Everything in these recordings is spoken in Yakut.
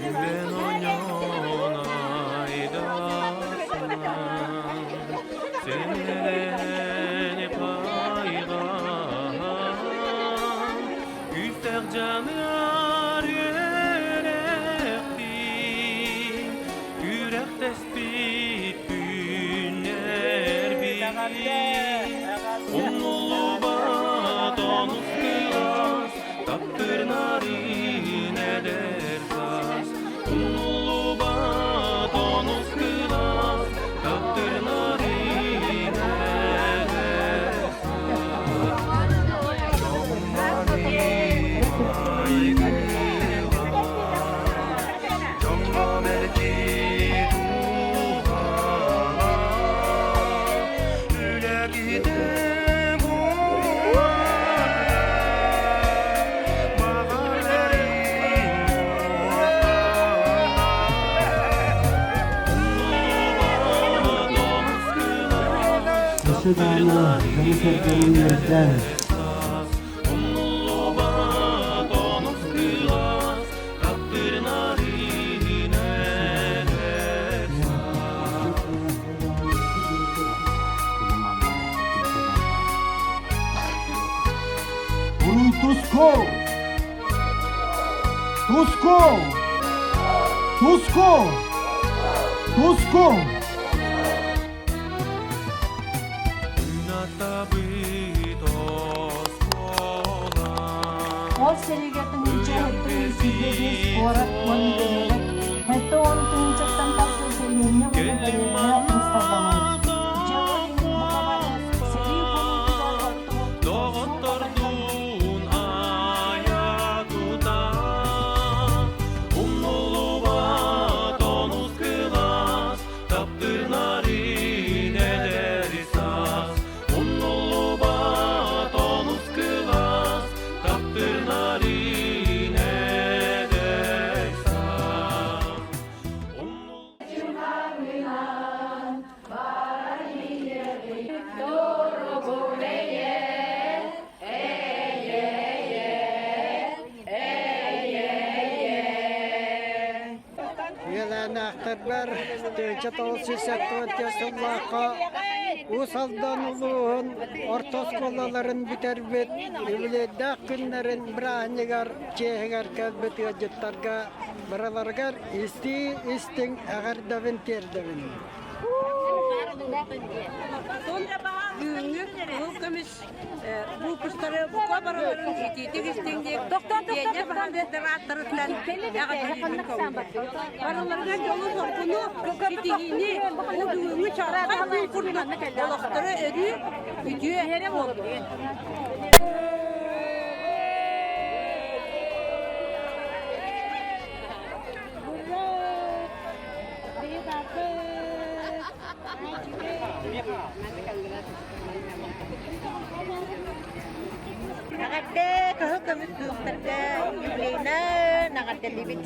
Күлэн оонньоон айдаарсан, сэмэлээн хайҕаан, күүстээх дьаныар үөрэхтиин, күрэхтэспит күннэрбит умнуллубат онус кылаас таптыыр нарын эдэр саас умнуллубат онус кылаас таптыыр нарын эдэр саас Дьоҥҥо мэлдьи туһалаах үлэ киһитэ буолар баҕарарын Өссө даҕаны дьону-сэргэни үөрдэн, Умнуллубат онус кылаас таптыыр нарыын эдэр саас. Уруй Туску! Туску! Туску! Туску! Күн атабыт оскуола Ол сэриигэ 1705 куорат уонна бөһүөлэк 70 тыһыынчаттан тахса сэлиэнньэ уонна дэриэбинэ ыстарламмыт. Дьыала иһин бука бары сэрии хонуутугар охтубут хорсун батайдар Доҕоттордуун айа тута умнуллубат онус кылаас таптыыр нарын эдэр саас умнуллубат онус кылаас таптыыр нарын эдэр саас Үөлээнээхтэрбэр 1974 сыллаахха Уус Алдан улууһун орто оскуолаларын бүтэрбит үбүлүөйдээх күннэрин бырааһынньыгар чиэһигэр кэлбит ыалдьыттарга барыларыгар истии-истиҥ эҕэрдэбин тиэрдэбин. Бүгүҥҥү кыһыл көмүс выпустары бука барыларын итиитик истиҥник тиэнньэ баһаалыктар ааттарыттан эҕэрдэлиибин Барыларыгар дьолу-соргуну, ситиһиини бу бүгүҥҥү чаҕылхай күн курдук олохторо өрүү үтүө буоллун. Эҕэрдэ кыһыл көмүс күөхтэргэ юбилейынан эҕэрдэлиибит.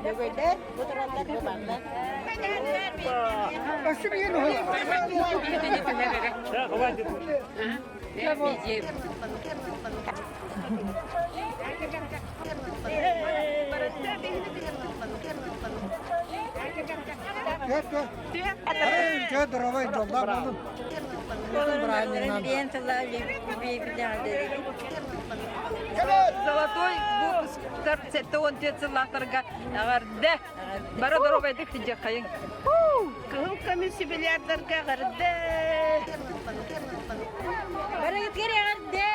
Дөгөйдөр, бу тураллар, бу бааллар. Здоровай, дьоллоох буолун. Золотой выпусктар 74 сыллаахтарга эҕэрдэ! Бары доруобайдык сылдьыаххайыҥ! Кыһыл көмүс юбилярдарга эҕэрдэ! Барыгытыгар эҕэрдэ!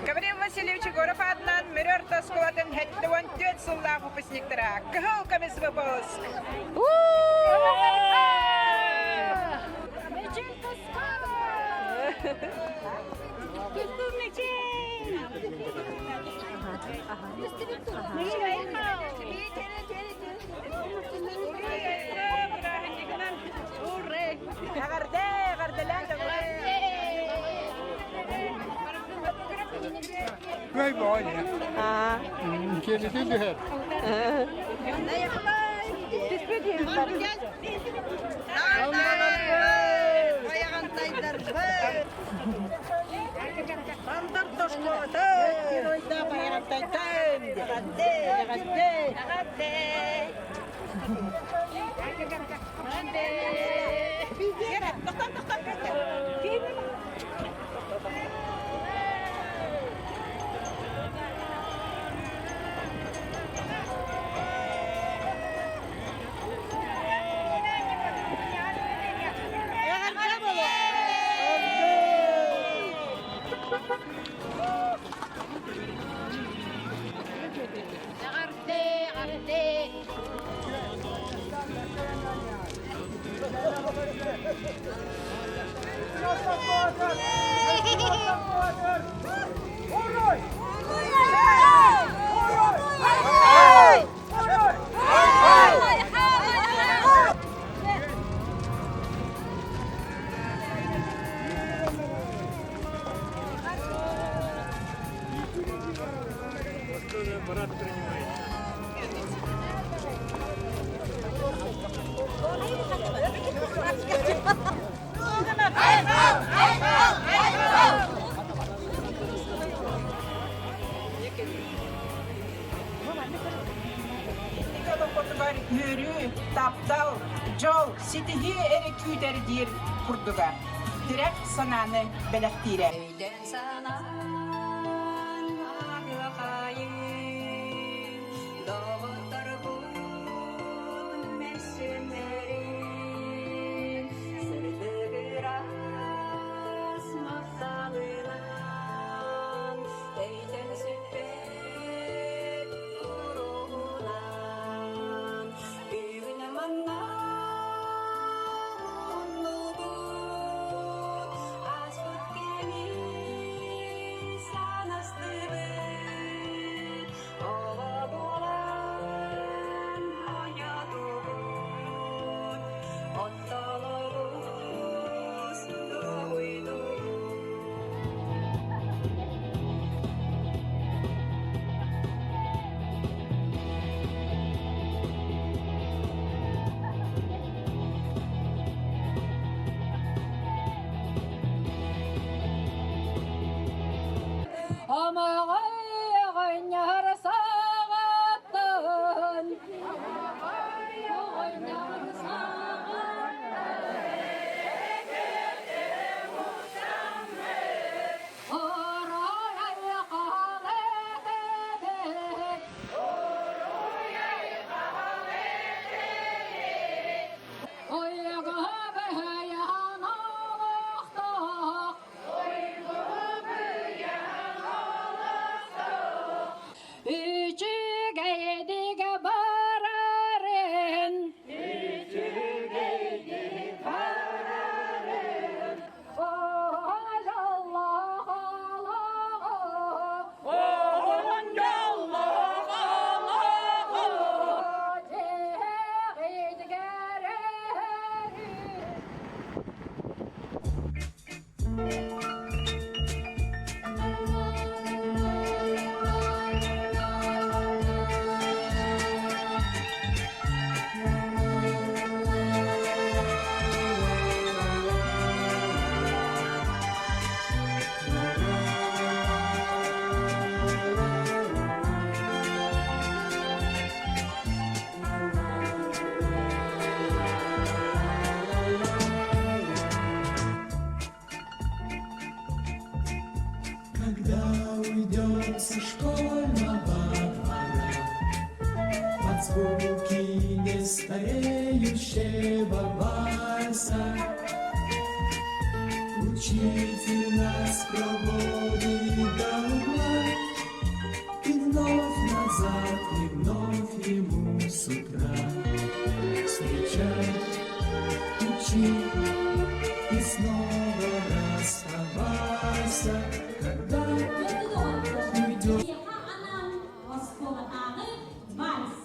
Гаврил Васильевич Егоров аатынан Мүрү орто оскуолатын 74 сыллаах выпускниктара Кыһыл көмүс выпуск! Мечел Тоскана! Мечел! Эҕэрдэ, эҕэрдэлээн. Көй боҕой. Киэлитин түһэр. Олохпутугар үөрүү, таптал, дьол, ситиһии эрэ күүтэр диир курдуга. Тирэх санааны бэлэхтиирэ. Өйдөн-санаан аһыахайын, доҕотторбут мөссүөннэрин, сырдык ыраас махталынан, өйтөн сүппэт уруһунан, бүгүн манна муннубут, ааспыт кэми санастыбыт, оҕо буолан оонньоотубут, оттон олус дуоһуйдубут. Амаҕай саҕаттан Үчүгэйдик барарын Үчүгэйдик барарын Оһон дьоллоох олоҕу Оһон дьоллоох олоҕу Дьиэҕитигэр Когда уйдем со школьного двора, Под звуки нестареющего вальса Учитель нас проводит до угла, И вновь назад, и вновь ему с утра Встречай, учи и снова расставайся, когда уйдешь. Киһиэхэ анаан оскуолатааҕы вальс.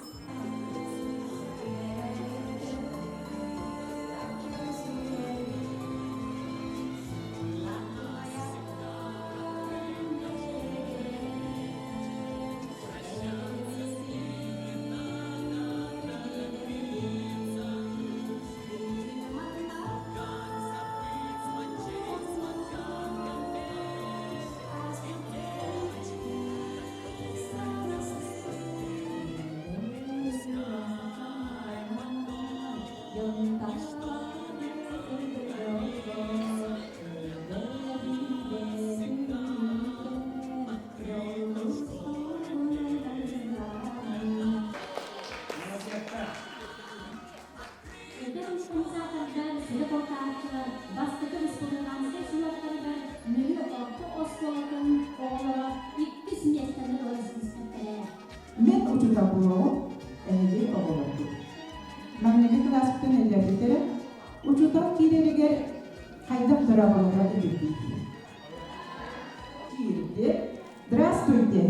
Учуутал киирэригэр хайдах дорооболоро эбиппит? Киирди. Здравствуйте!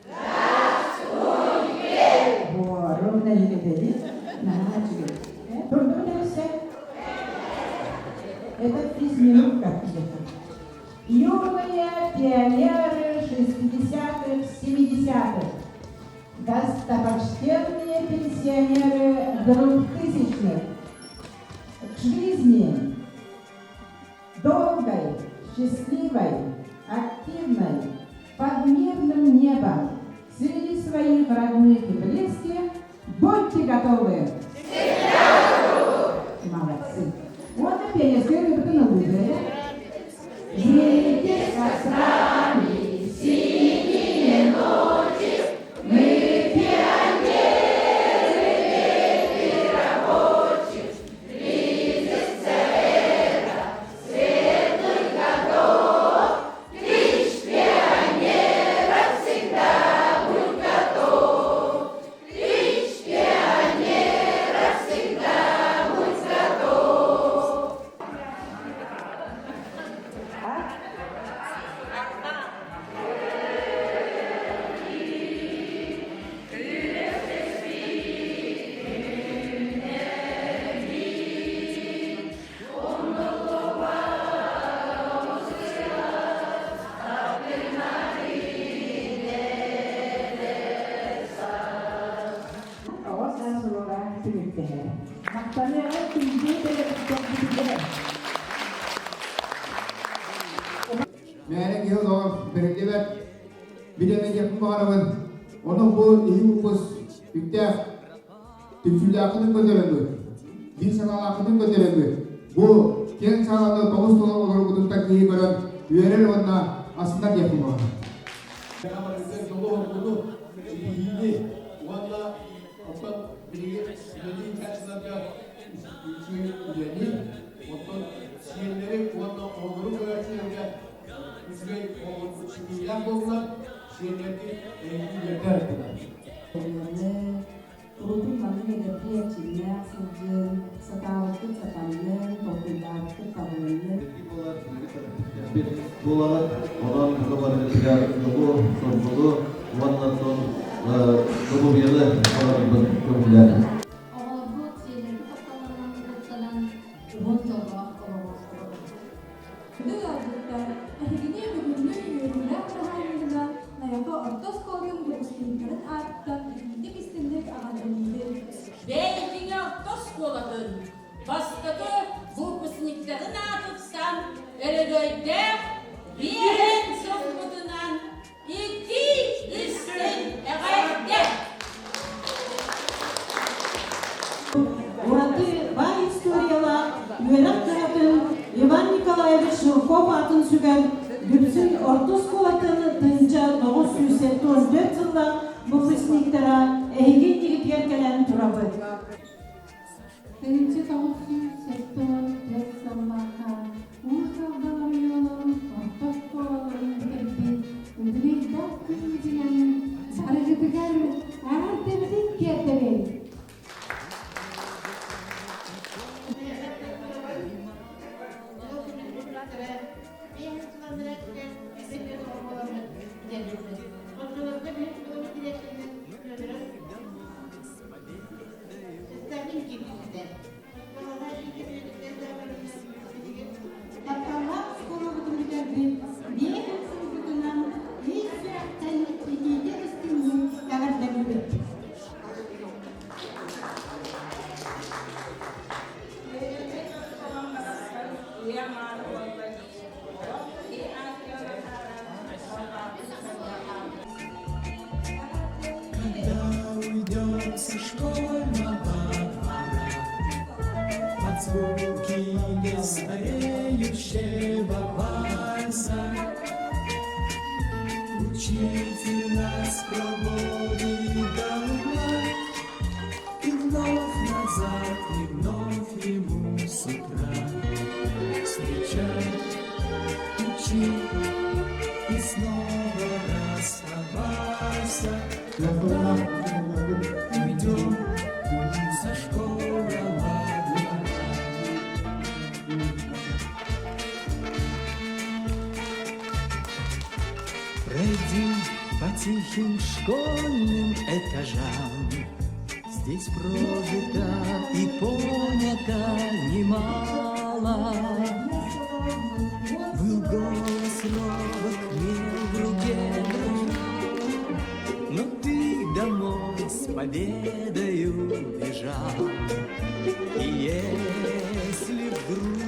Здравствуйте! Буорум нэһилиэтэбит. Наһаа үчүгэй. Турдум дальше. Это физминутка где-то. Юные пионеры 60-х, 70-х. Достопочтенные пенсионеры двухтысячных. К жизни долгой, счастливой, активной, под мирным небом, среди своих родных и близких, будьте готовы! Молодцы! Вот и пионерская рыбка на выборе. Жите с кострами синие ночи, мы пионеры, дети рабочих, близится эра светлых годов. Клич пионеров всегда будь готов. Клич пионеров всегда будь готов. Оҕо саас олоҕо түмүктэһэр. Махтаныаҕа күндү төрөппүттэрбитигэр. Мээнэ киһи олоҕор бэриллибэт билэни диэхпин баҕарабын. Онон бу иһи укус үктээх түмсүүлээххитин көрдөрөбүт, биир санаалааххытын көрдөрөбүт. Бу киэҥ сааланы тоҕус толор олорбутуттан киһи көрөн үөрэр уонна астынар диэхпин баҕарабын. Дьолу-соргуну, ситиһиини уонна оттон биһиги үлэлии чачыларга үчүгэй үлэни, оттон сиэннэри уонна оҕолору көрөөччүлэргэ үчүгэй ситиһиилээх буоллар, сиэннэрги эһиги үөрдэр этилэр. Куруутун маннык эдэрдии эрчимнээх сылдьын, сатаабыккыт сатаннын, толкуйдаабыккыт табылыннын. Буолаҕыт, онон бука барыгытыгар дьолу, соргуну уонна оттон доруобуйаны баҕарарбын көҥүллээтим. Оҕолорбут сиэннэрбит тапталларынан угуттанан, уһун дьоллоох олоҕу олоробут. Күндү ыалдьыттар, эһигини бүгүҥҥү үөрүүлээх бырааһынньыгынан Найахы орто оскуолатын выпускниктарын аатыттан итиитик-истинник эҕэрдэлиибит. Бэйдиҥэ орто оскуолатын бастакы выпускниктарын аатыттан өрөгөйдөөх биэһин сылбытынан итии истиҥ эҕэрдэ! Ураты баай историялаах үөрэх кыһатын Иван Николаевич Жирков аатын сүгэн Дүпсүн орто оскуолатын 1974 сыллаах выпускниктара эһиги иннигитигэр кэлэн турабыт. 1974 сыллаахха Уус Алдан оройуонун орто оскуолаларын бүтэрбит үбүлүөйдээх күммүтүнэн барыгытыгар эҕэрдэбитин тиэрдэбит! Тапталлаах оскуолабытын бүтэрбит биэс сылбытынан ис сүрэхтэн итиитик истиҥник эҕэрдэлиибит! Когда уйдем со школьного двора, Под звуки нестареющего вальса Учитель нас проводит до угла, И вновь назад, и вновь ему с утра Встречай, учи и снова расставайся, когда уйдем со школьного двора. Пройди по тихим школьным этажам, Здесь прожито и понято немало. Был голос робок, мел в руке дрожал, Но ты домой с победою бежал. И если вдруг